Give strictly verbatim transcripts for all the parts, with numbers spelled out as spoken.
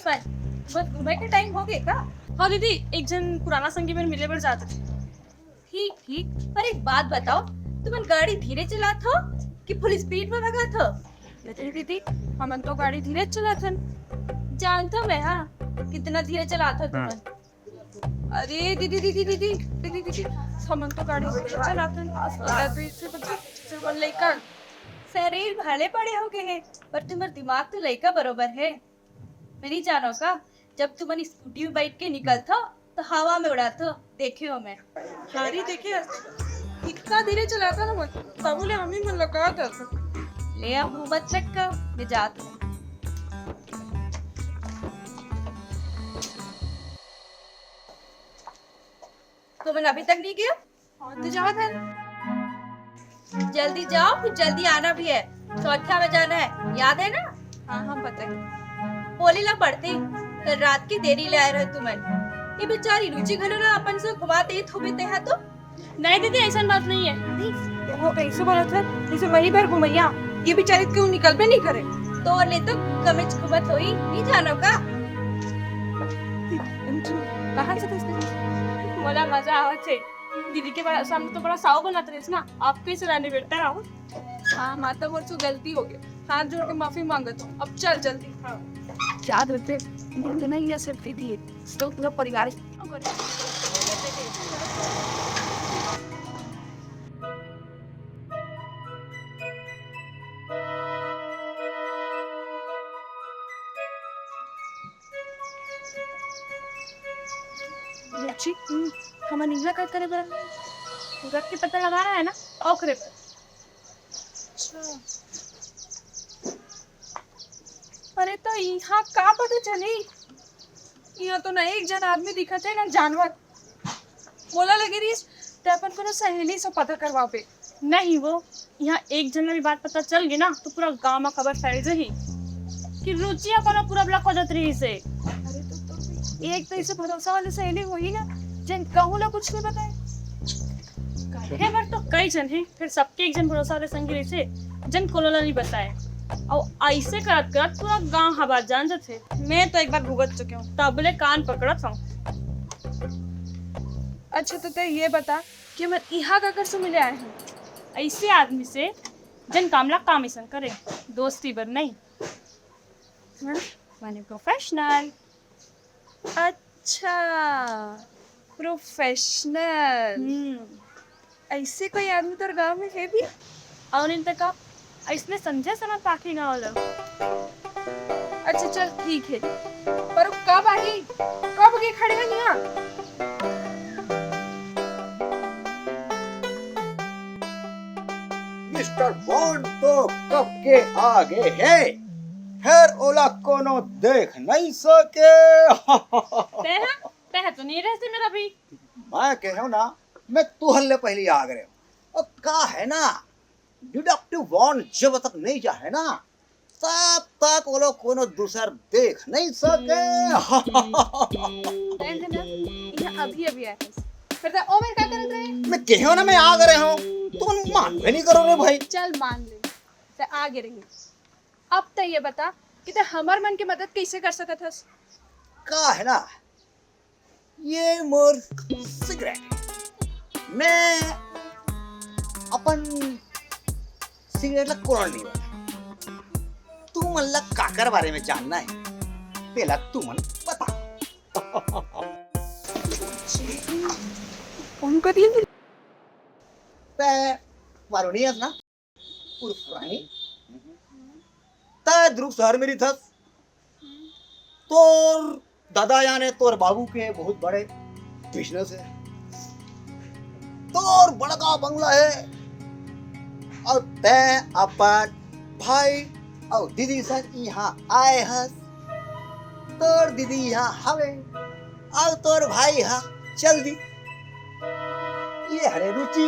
पर बस घूमे के टाइम हो गए का? हाँ दीदी, एक झन पुराना संगी मन मिले बर जात रहे। ठीक ठीक, पर एक बात बताओ, तुमन गाड़ी धीरे चलात हो कि फुल स्पीड में भगात हो? अरे दीदी, हमन तो गाड़ी धीरे चलात हन। जानत हो मैं, हाँ, कितना धीरे चलात हो तुमन। अरे दीदी, दीदी, दीदी, दीदी, दीदी, हमन तो गाड़ी धीरे चलात हन। अरे तो इससे बच्चे, सिर्फ लइका। शरीर भले बड़े हो गए हैं, पर तुम्हारा दिमाग तो लइका बरोबर है। मैं नहीं जानो का, जब तुमन स्कूटी में बैठ के निकलत हो, तो हवा में उड़ात हो, देखे हो मैं। गाड़ी देखे, इतना धीरे चलात हो ना मन, तब बोले हम ही मन लगा दस। ले अब मुंह मत लटका, मैं जात हूँ। तुमन अभी तक नहीं गए? हाँ, तो जात हन। जल्दी जाओ, फिर जल्दी आना भी है। चौथा में जाना है, याद है ना? हाँ, हाँ, पता है। बोली ला पड़ती, कल रात के देरी ले आए रहे तुमन। ये बेचारी रुचि घलो ना अपन से घुमा देत होबे तेहा तो। नहीं दीदी, ऐसा बात नहीं है। वो कैसे बोलत है, जैसे वही भर घुमैया। ये बेचारी क्यों निकल पे नहीं करे? तो ले तो कमेच घुमत होई, नहीं जानो का? कहाँ से तो इसने मोला मजा आवत है। दीदी के बा-, सामने तो बड़ा साव बनत रहिस ना, आप कैसे रानी बेटा रहो? हाँ माता, मोर से गलती हो गई, हाथ जोड़ के माफी मांगत हूँ। अब चल जल्दी। हाँ। याद रखे, इतना ही सिर्फ दीदी है, इसको पूरा परिवार। रुचि, हम्म, हमन इहाँ का करे बर? सूरत के पता लगा रहा है ना, ओकरे बर। अच्छा। अरे तो इहाँ का पता चली? इहाँ तो ना एक झन आदमी दिखत है, ना जानवर। मोला लगे रहिस, ते अपन कोनो सहेली से पता करवाबे। नहीं वो, यहाँ एक झन ला भी बात पता चल गई ना, तो पूरा गांव में खबर फैल जाही कि रुचि ह कोनो पूरब ला खोजत रहिस हे। अरे तो, तो एक तो इसे भरोसा वाली सहेली होही ना, जेन कहूँ ला कुछ नहीं बताए। कहे बर तो कई झन हे, फिर सबके एक झन भरोसा वाले संगी रहिस हे, जेन कोनो ला नहीं बताए। अउ ऐसे करत करत पूरा गांव ह बात जान जाथे। मैं तो एक बार भुगत चुके हूँ, तब ले कान पकड़त हूँ। अच्छा तो तैं ये बता कि हमन इहाँ काकर से मिले आए हन? ऐसे आदमी से जेन काम ला काम अइसन करे, दोस्ती बर नहीं। हाँ? माने प्रोफेशनल। अच्छा, प्रोफेशनल। हम्म। ऐसे कोई आदमी तोर गांव में है भी? अउ नहीं तो का, ऐसने समझे समझ पाखी गांव लो। अच्छा चल ठीक है, पर वो कब आही? कब के खड़े हैं यहाँ? मिस्टर बॉन्ड तो कब के आगे है, फिर ओला कोनो देख नहीं सके। तैं ह, तैं ह तो नहीं रहते मेरा भी। मैं कहे हूँ ना, मैं तुहर ले पहली आ गए हूँ। और का है ना, डिडक्टिव बॉन्ड जब तक नहीं जाए ना, तब तक वो लोग कोनो दूसर देख नहीं सके। तैं ह ना, इहाँ अभी अभी आए हस। फिर तैं ओ मेर का करत रहे? मैं कहे हूँ ना, मैं आ गए हूँ, तुम मान भी नहीं करो रे भाई। चल मान ले, तैं आ गए रही। अब तैं ये बता कि तैं हमर मन के मदद कैसे कर सकत हस? का है ना, ये मोर सिगरेट हे। मैं अपन सिगरेट ला कोड़न नहीं वाला। तुमन ला काकर बारे में जानना है, पहला तुमन बता। फोन कर दिए। तैं वारुणी हस ना? उर्फ रानी, तैं दुर्ग शहर में रहिथस। तोर दादा याने तोर बाबू के बहुत बड़े बिजनेस है, तोर बड़का बंगला है, अउ तैं अपन भाई अउ दीदी संग इहाँ आए हस। तोर दीदी इहाँ हवे, अउ तोर भाई ह चल दी। ये हरे रुचि,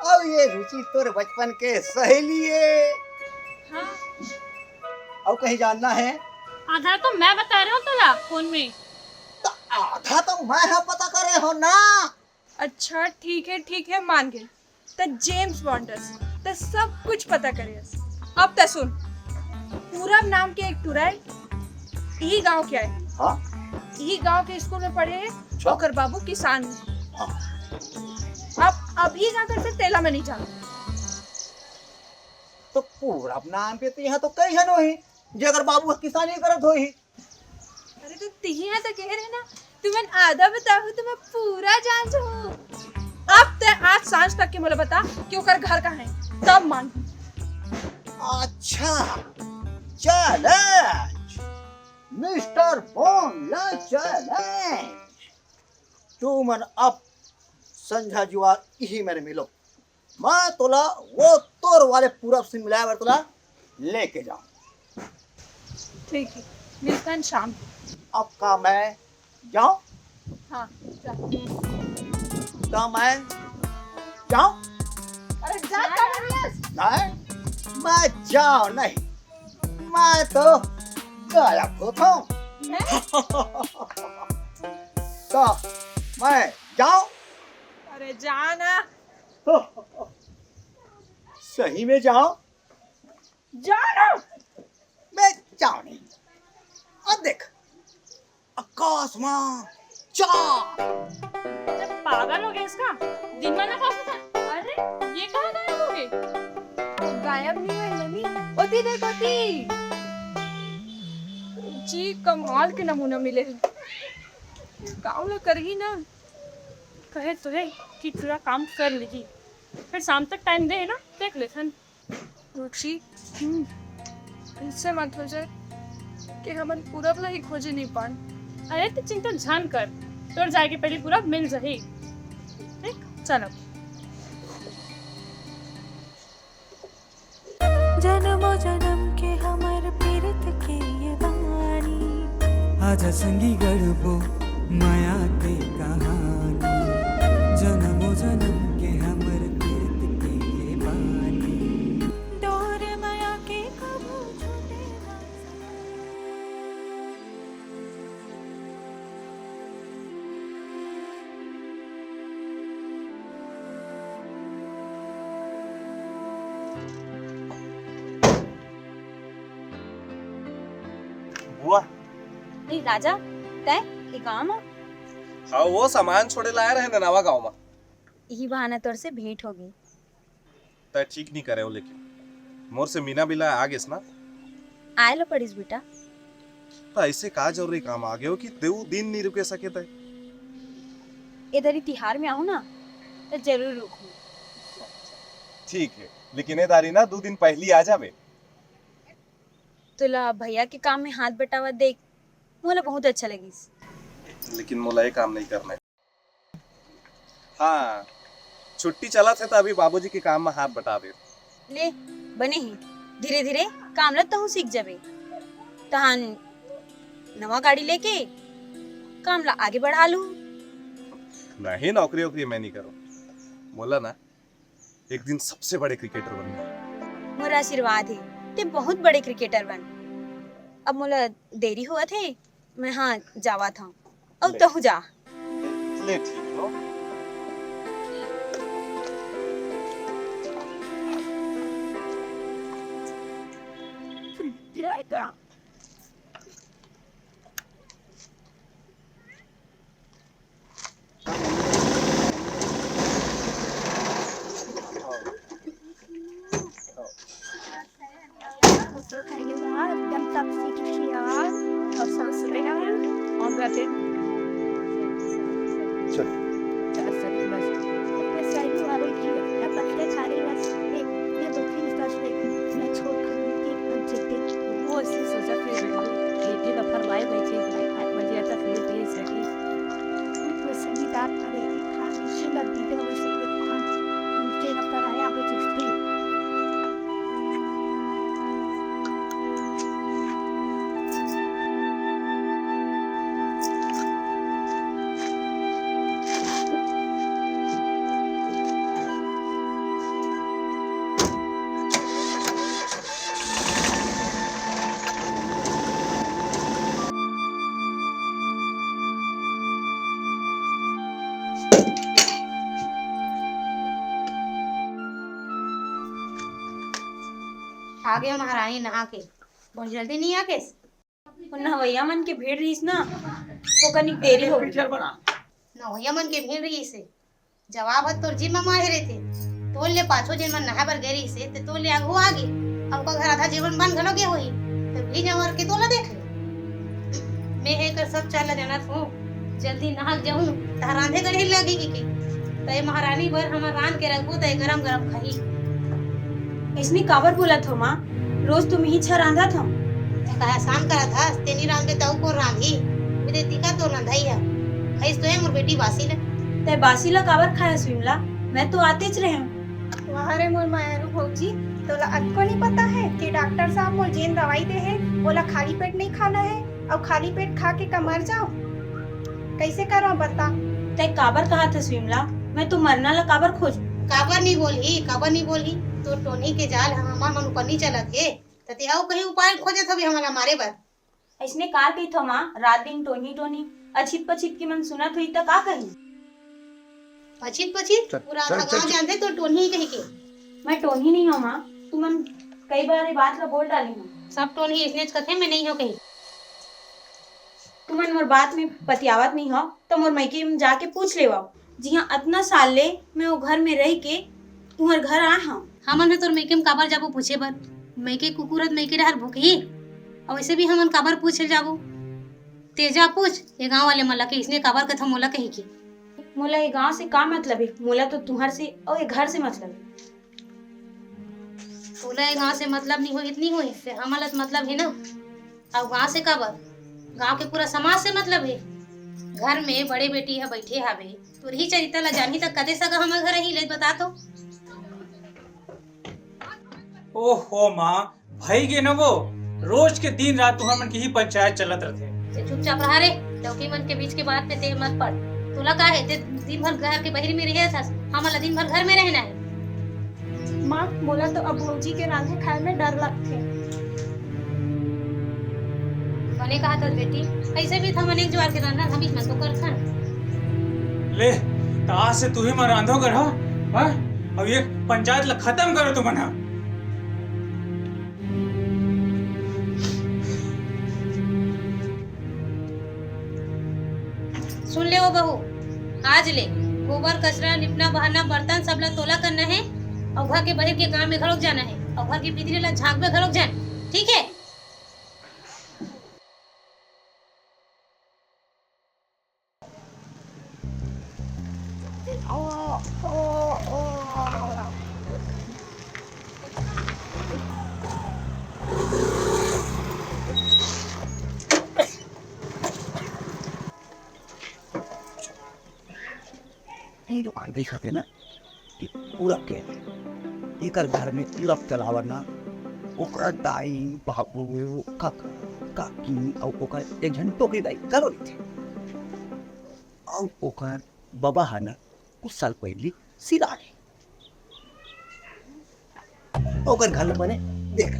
अउ ये रुचि तोर बचपन के सहेली है। हाँ। अउ कहीं जानना है? आधा तो मैं बता रहा हूँ तोला फोन में। तो आधा तो मैं ह पता करे हो ना। अच्छा, ठीक है, ठीक है, मान गए। त जेम्स बॉन्ड हस, त सब कुछ पता करे हस। अब त सुन, पूरब नाम के एक टुरा हे, इही गांव के आय। हाँ? इही गांव के स्कूल में पढ़े हे। अच्छा। ओकर बाबू किसान हे। हाँ। अब अभी जाकर से तेला में नहीं जाना। तो पूरा नाम पे तो यहाँ तो कई झन होही, जेकर बाबू ह किसानी करत होही। अरे तो तिही ह तो कहे रहे ना, तुमन आधा बताहू तो मैं पूरा जान जाहूँ। अब ते आज सांझ तक के मोला बता कि ओकर घर कहाँ हे, तब मान। अच्छा, चैलेंज, मिस्टर बोन ला चैलेंज। तुमन अब संझा जुआर इही मेर मिलो। मैं तोला वो तोर वाले पूरब से मिलाए बर तोला लेके जाऊं। ठीक है, मिलतन शाम को। अब का मैं जाऊं? हाँ, जा। का मैं जाऊं? अरे जा, जा। नहीं, मैं जाऊं नहीं, मैं तो गायब होता हूँ। हैं? तो मैं जाऊं? अरे जा ना। सही में जाऊं? जा ना। मैं जाऊं नहीं। अब देख, आकाश में जा। अरे पागल हो गया इसका, दिन भर में कौन सा? अरे ये कहाँ गायब हो गई? गायब नहीं हुई मम्मी, ओती देख ओती। जी कमाल के नमूना मिले हे। काम ला करही ना, कहे तो हे कि पूरा काम कर लेही, फिर शाम तक टाइम दे ना, देख लेथन। रुचि, हम्म। इससे मत हो जाए कि हमन पूरब ला ही खोजे नहीं पान। अरे तो चिंता झन कर, तोर जाए के पहले पूरब मिल जाही। ठीक, चलो। जनमो जनम के हमर पीरत के ये बानी। आजा संगी गढ़बो माया के कहानी। जनमो जनम के हमर पीरत के ये बानी। डोर माया के कभू छूटे ना। बुआ। ए राजा, तैं ए गांव म? हाँ, वो सामान छोड़े लाए रहे ना नवा गांव म। इही बहाना तोर से भेंट हो गई। तैं ठीक नहीं करे हो, लेकिन मोर से मिला बिला आ गेस ना। आए लो पड़िस बेटा। त ऐसे का जरूरी काम आ गयो कि दू दिन नहीं रुके सके तैं? ए दरी तिहार में आहूं ना, त जरूर रुकहूं। ठीक है, लेकिन ए दारी ना दू दिन पहली आ जाबे। तोला भैया के काम में हाथ बटावा देख, मोला बहुत अच्छा लगिस। लेकिन मोला ए काम नहीं करना है। हाँ, छुट्टी चलत हे त अभी बाबूजी के काम में हाथ बटा दे। ले, बने ही, धीरे धीरे काम ला तहूँ सीख जाबे। तहान नवा गाड़ी लेके काम ला आगे बढ़ा लू। नहीं, नौकरी वोकरी मैं नहीं करूँ। मोला ना एक दिन सबसे बड़े क्रिकेटर बनना है। मोर आशीर्वाद हे, ते बहुत बड़े क्रिकेटर बन। अब मोला देरी होवत हे, मैं हाँ जावत हूँ। अब ले। तहूँ जा। ले ठीक हो। एकदम टॉक्सिक यार। और सांस लेना है। और ब्रेथ इन। चल। चल, चल, बस। ये साइड वाले की, या पत्ते खा रही बस। एक, ये दो तीन स्टार्च में, मैं छोड़ कर देती, बन चलती। वो ऐसी सोचा फिर ये भी नफर लाए, मैं चीज नहीं खाई, मुझे ऐसा फील नहीं सकी। वो संगीत आप करेगी, खाने से लग दी, तो वैसे ये खान नीचे नफर आया, वो चीज थी। आगे महारानी नहा के, बहुत जल्दी नहीं आके। नहवइया मन के भीड़ रहिस ना, तो कनिक देरी हो गे। नहवइया मन के भीड़ रहिस हे। जवाब ह तोर जीभ म माढ़े रहिथे। तोर ले पाछू जेन मन नहाए बर गे रहिस हे, ते तोर ले आघू आ गे। अउ ओकर घर आधा जेवन बन घलो गे होही, त भीड़ जवर के तोला देख ले। मैं एकर सब चाल ल जानत हूँ। जल्दी नहा के जाहूँ, तहार रांधे गढ़े लगी कि के। त ए महारानी बर हमर रांध के रखबो, त ए गरम गरम खाही। अइसने काबर बोलत हो माँ? रोज तो मैं ही छा रांधत हूँ। त का एहसान करत हस? तेनी रांधबे त अउ कोन रांधही? मेरे दिखा तो रंधई ह। खइस तो हे मोर बेटी बासी ल। तै बासी ल काबर खाया सुइमला? मैं तो आतेच रहेंव। वाह रे मोर मायारू भौजी, तोला अतको नहीं पता है कि डॉक्टर साहब मोला जेन दवाई दे हे, ओला खाली पेट नहीं खाना है, अउ खाली पेट खा के का मर जाओ? कैसे करो बता? तै काबर कहा था सुइमला? मैं तो मरना ला काबर खोज? काबर नहीं बोलही, काबर नहीं बोलही? तो टोनी के जाल ह हमर मन ऊपर नहीं चलत हे, त ते अउ कहीं उपाय खोजत हवे हमन ला मारे बर। अइसने का कहिथव माँ, रात दिन टोनही टोनही, अछित पछित के मन सुनत होही त का कही? पछित पछित? चल, पूरा चल, आधा चल, गाँव चल। जानथे तो टोनही कही के। मैं टोनही नहीं हव माँ, तुमन कई बार ये बात ला बोल डाले हव। सब टोनही अइसनेच कथे, मैं नहीं हव कही। तुमन मोर बात में पतियावत नहीं हव, त मोर मइके में जाके पूछ लेवव। जिहाँ अतना साल ले मैं ओ घर में रह के तुंहर घर आए हंव। हमन ह तोर मइके म काबर जाबो पूछे बर? मइके कुकुर ह त मइके डहर भूकही। अउ वइसे भी हमन काबर पूछे जाबो? ते जा पूछ, ये गांव वाले मन ला के इसने काबर कथव मोला कही के। मोला ये गांव से का मतलब हे? मोला तो तुंहर से अउ ये घर से मतलब हे। तोला ये गांव से मतलब नहीं होही त नहीं होही, फेर हमन ला त मतलब हे ना। अउ गांव से काबर? गांव के पूरा समाज से मतलब हे। घर में बड़े बेटी ह बइठे हावे, तोर ही चरित्र ला जानही त कदे सगा हमर घर आही, ले बता तो। ओहो माँ, भई गे न वो, रोज के दिन रात तुहर मन के ही पंचायत चलत रथे। ते चुपचाप रहा रे, लौकी मन के बीच के बात में ते मत पड़। तोला का हे, ते दिन भर घर के बहिरी में रहे हस, हमन ला दिन भर घर में रहना हे। माँ, मोला तो अब भौजी के रांधे खाए में डर लगथे। बने कहा था बेटी, ऐसे भी था मन एक जुआर के रांधना हमीच मन तो करथन। ले, त आज से तुही मन रांधो कर, हाँ? हाँ? अब ये पंचायत ला खत्म करो तुमन, हाँ? सुन ले ओ बहू, आज ले गोबर, कचरा, लिपना, बहारना, बर्तन सब ला तोला करना हे, अउ घर के बहिर के काम में घलोक जाना हे, अउ घर के भीतरी ला झांकबे घलोक जान, ठीक हे? ये जो आंधी खाते ना, ये पूरा के एकर घर में पूरा चलावन ना, ओकर दाई, बाबू, काका, काकी अउ ओकर एक झन टोकरी दाई करो रहिथे। अउ ओकर बबा ह ना कुछ साल पहिली सिरा गे। ओकर घर ल बने देख।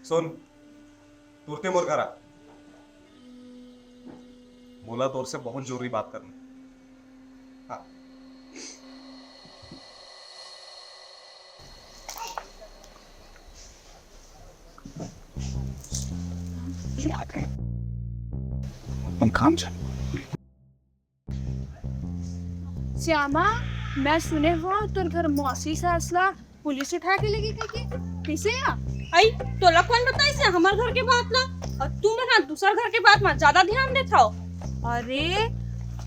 सुन, तुरते मोर घर आ। मोला तोर से बहुत जरूरी बात करना। हाँ। हम काम चल। श्यामा, मैं सुने हंव तोर घर मौसी सास ला पुलिस उठा के लेगे कहिके। कइसे या? अई, तोला कोन बताइस हे हमर घर के बात ला? अउ तुमन हा दूसर घर के बात मा ज्यादा ध्यान देथव। अरे,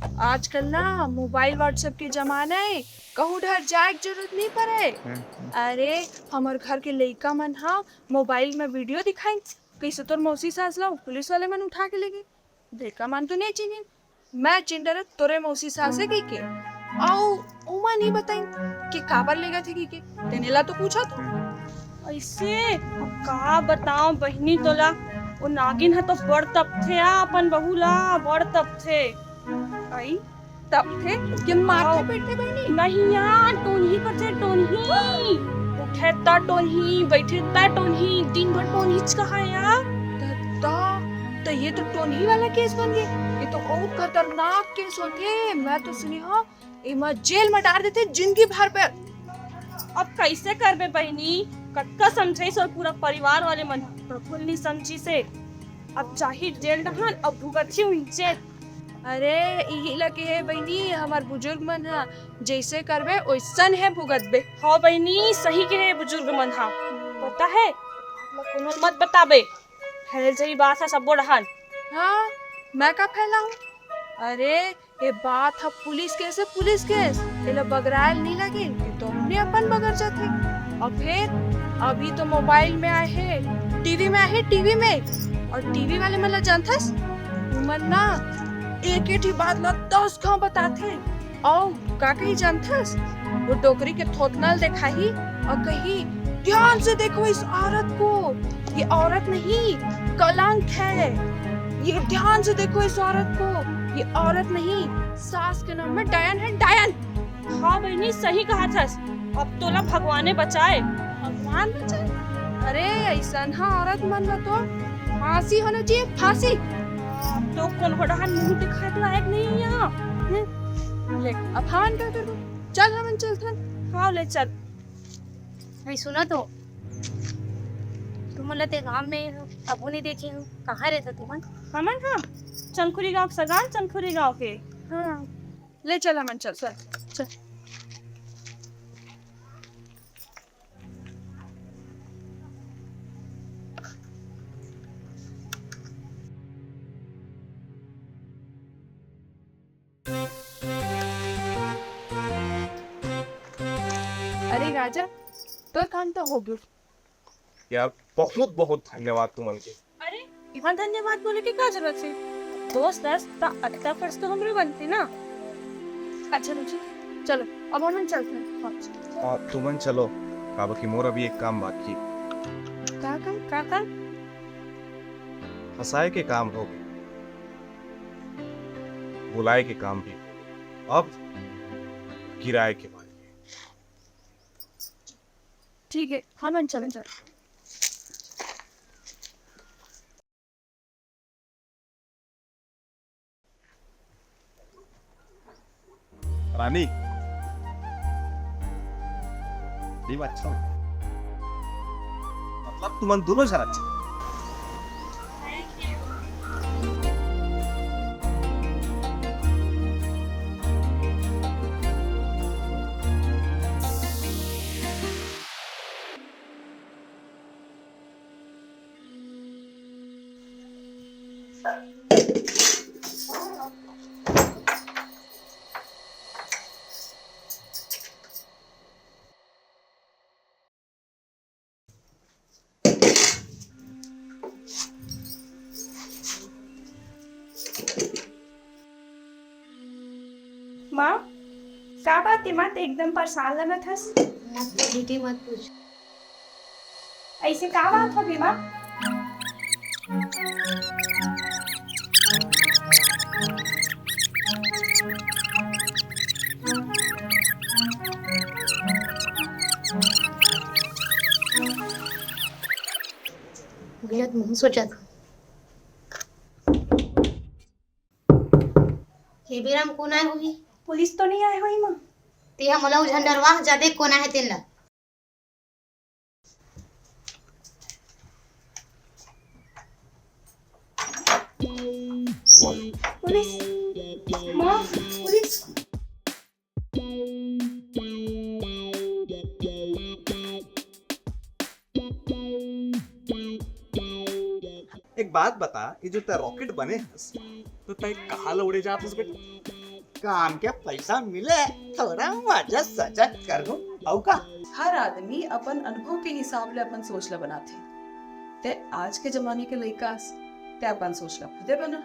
आजकल ना मोबाइल WhatsApp के जमाना हे, कहूँ डहर जाए के जरूरत नहीं पड़े। हम्म। अरे, हमर घर के लइका मन ह मोबाइल में वीडियो दिखाइन, कइसे तोर मौसी सास ला पुलिस वाले मन उठा के लेगे। लइका मन तो नहीं चिन्हिन, मैं चिन्ह डरे तोरे मौसी सास हे कहिके। अउ ओमन ही बताइन कि काबर लेगत हे कहिके, तेने ला तो पूछत हो। अइसे, अब का बताओं बहिनी तोला, वो नागिन ह तो बड़ तपथे आ, अपन बहू ला बड़ तपथे। आई, तपथे कि मारथे आओ। पीटथे बहिनी? नहीं यार, टोनही करथे, टोनही। उठे त टोनही, बैठे त टोनही, दिन भर टोनहीच कहा यार। त, त, त ये तो टोनही वाला केस बन गे। ये तो अउ खतरनाक केस होथे। मैं तो सुने हों, एमा जेल में डार देथे जिंदगी भर बर। अब कइसे करबे बहिनी, कतका समझाइस अउ पूरा परिवार वाले मन ह बिल्कुल नहीं समझिस हे। अब जाही जेल डहन, अब भुगतही उही जेल। अरे, इही ला कहे बहिनी, हमर बुजुर्ग मन ह, "जइसे करबे, ओइसन हे भुगतबे।" हाँ बहिनी, सही कहे बुजुर्ग मन ह। पता हे, कोनो ल मत बताबे, फैल जाही बात ह सब्बो डहन। हाँ, मैं का फैलाऊं? अरे, ये बात ह पुलिस केस हे, पुलिस केस। एला बगरायल नहीं लगे, ये तो हमने अपन बगर जाथे। अउ फिर अभी तो मोबाइल में आए हे, टीवी में आए हे, टीवी में। अउ टीवी वाले मन ला जानथस, उमन ना एक एक ठी बात ला दस घाव बताथे। अउ का कही जानथस, वो डोकरी के थोथना ल देखाही अउ कही, "ध्यान से देखो इस औरत को, ये औरत नहीं, कलंक है। ये ध्यान से देखो इस औरत को, ये औरत नहीं, सास के नाम में डायन है, डायन।" हाँ बहिनी, सही कहत हस। अब तोला भगवाने बचाए। भगवान बचाए? अरे, अइसन ह औरत मन ला तो फांसी होना चाहिए, फांसी। अब तो कोनो डहन मुंह दिखाए के लायक नहीं हे। हम्म, ले, अब हमन का करबो? चल, हमन चलथन। हाँ, ले चल। भाई, सुना तो, तुमन ला ते गांव में अबो नहीं देखे हो, कहाँ रहता तुमन? हमन, हाँ, चनखुरी गांव के सगान, चनखुरी गांव के। हाँ। ले चल, हमन चल, चल, चल। अरे राजा, तोर काम तो हो गयो। यार, बहुत बहुत धन्यवाद तुमन के। अरे, इहाँ धन्यवाद बोले के का जरूरत हे? दोस्त हस त अतका फर्ज तो हमरो बनथे ना। अच्छा रुचि, चलो, अब हमन चलथन। हाँ, तुमन चलो, काबर कि मोर अभी एक काम बाकी। का काम? का काम? हंसाए के काम हो गे, बुलाए के काम भी हो गे, अब गिराए के बारी। ठीक हे, हमन चलन चल। रानी, ये अच्छा हो। मतलब तुमन दोनों झन अच्छा। माँ, का बात हे माँ, ते एकदम परेशान लगत हस? मत तो बेटी, मत पूछ। अइसे का बात हो गे माँ? गलत मुंह सोचा था। ये बेरा म कोन आए होही? पुलिस तो नहीं आए होही माँ? ते हा मोला उझन डरवा, जा देख कोन आए हे तेन ला। पुलिस, माँ, पुलिस। एक बात बता, ये जो तै rocket बने हस, तो तै कहाँ ला उड़े जात हस बेटा? काम के पैसा मिले, थोड़ा मजा सजा करूं, अउ का? हर आदमी अपन अनुभव के हिसाब ले अपन सोच ला बनाथे। ते आज के जमाने के लइका अस, ते अपन सोच ला खुदे बना।